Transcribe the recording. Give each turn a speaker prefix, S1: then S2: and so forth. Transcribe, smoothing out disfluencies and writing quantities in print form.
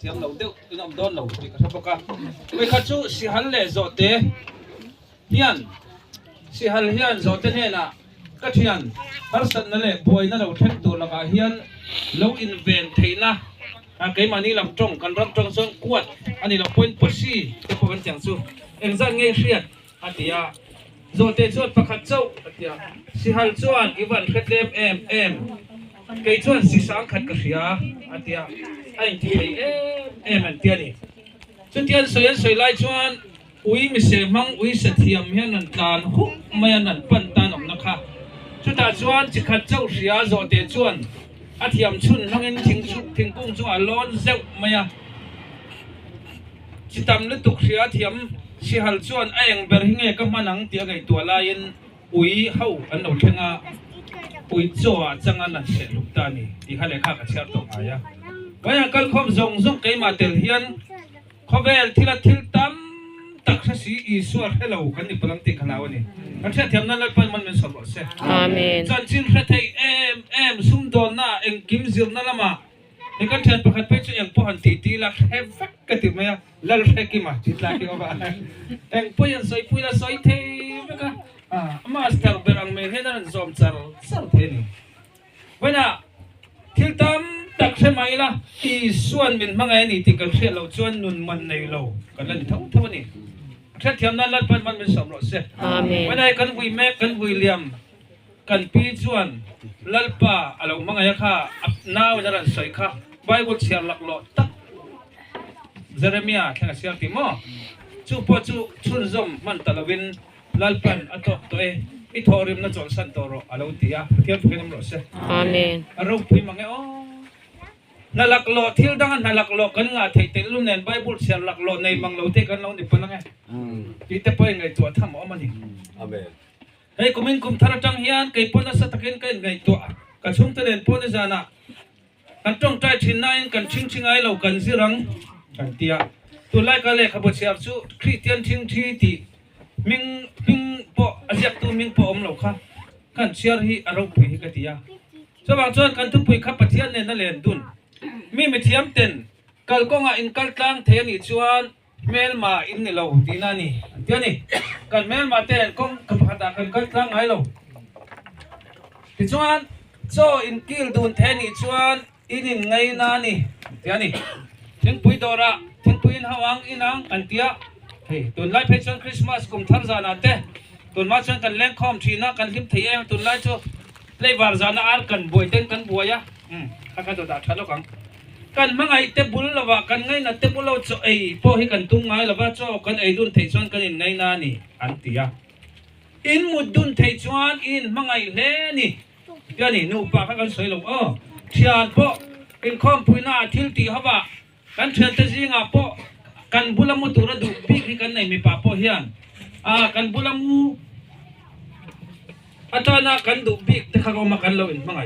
S1: Thiam lo deuh in awm dawn lo tih ka hre bawk a. Vawikhat chu Sihal leh Zawhte hian Sihal hian Zawhte hnenah ka thian harsatna leh buaina lo thleng tur lakah hian lo inven theihna keimahni lam tawng kan ram tawng chuan kuat a ni loh pawhin pawsi te pawh kan tiang chu engzat nge hriat a ti a, Zawhte chuan pakhat chauh a ti a, Sihal chuan i van hre tlem em em, kei chuan si sang khat ka hria a ti a, a inti thei em em an ti a ni. Chutian sawi an sawi lai chuan ui mise hmang ui sa thiam hian an tlan huk mai a, an pan tan awmna kha. Chutah chuan chi khat chauh hria Zawhte chuan a thiam chhun hmangin thingkung chungah a lawn zeuh mai a. Chi tam lutuk hria thiam Sihal chuan a eng ber hi nge ka hman ang tih a ngaihtuah laiin ui ho an lo thleng a, ui chaw ah chang an han seh hluk ta a ni tih kha lehkha ka chhiar tawh ngai a. Vaiah kalkhawm zawng zawng keimah tel hian khawvel thila thil tam tak hre si Isua hre lo kan ni palang tih ka hlau a ni. Kan hriatthiam nan Lalpa in man min sawm rawh se. Chanchin hre thei em em sumdawnna ah engkim zirna lamah Hei kan thian pakhat phei chu eng pawh han tih tih ila hre vek ka ti mai a, lal hre kim a tih tlak hi awm a, eng pawh hian sawi pui ila sawi thei vek a, a master ber ang mai hian a rawn zawm char char thei a ni. Vawiinah thil tam tak hre mah ila Isua'n min hmangaih a ni tih kan hriat loh chuan nun man nei lo kan la ni tho tho a ni. A hriatthiam nan Lalpa'n man min sawm rawh se. Vawiinah hei kan vui mek, kan vui liam. Kan pi chuan Lalpa a lo hmangaih a kha, a nau in a rawn sawi kha, Bible chhiar laklawh tak Jeremia thleng a chhiar tih maw? Chu pawh chu chhunzawm hman ta lovin Lalpan a tawk tawh e, i thawhrimna chawlhsan tawh rawh a lo ti a, Pathian fakin awm rawh se.
S2: Amen.
S1: A ropui mang e aw. Hna laklawh thil danga hna laklawh kan ngah theih telh lu nen Bible chhiar laklawh nei mang lo te kan lo ni palh ang e tih te pawh inngaihtuah tham a awm a ni.
S3: Amen.
S1: Hei kumin kum thar atang hian kei pawh nasa takin ka inngaihtuah. Ka chhungte nen pawh nizanah kan tawngtai thin nain kan thingthi ngai lo kan zir ang kan ti a. Tunlai ka lehkhabu chhiar chu Kristian thingthi tih hming hming pawh a ziaktu hming pawh awm lo kha kan chhiar hi a ropui hi ka ti a. Chuvang chuan kan thupui kha Pathian nena len dun mi mithiam ten kalkawngah inkal tlang thei a nih chuan Hmelma in ni lo tihna a ni an ti a ni. Kan hmelma te kawng ka pakhatah kan kal tlang ngai lo. Tichuan, chaw in kil dun thei a nih chuan in in ngaina a ni an ti a ni. Thingpui dawrah thingpui in hau ang in ang an ti a. Hei, tunlai phei chuan Christmas kum thar zanah te tunhma chuan kan lengkhawm thin a, kan hlim thei em tunlai chu tlaivar zana ar kan buai ten kan buai a, umm kha kha dawtah tha lawk ang. Kan hmangaih te bul lovah kan ngainat te bul lo chaw ei pawh hi kan tum ngai lova, chaw kan ei dun theih chuan kan inngaina a ni, an ti a. In mut dun theih chuan i inhmangaih hle a ni ti a ni. Nupa kha kan sawi lo aw. Thian pawh inkhawmpuina ah thil tih hovah kan thiante zingah pawh kan bula mu tura duh bik hi kan nei mipa pawh hian a kan bula mu atana kan duh bik te kha awm a kan lo inhmangaih.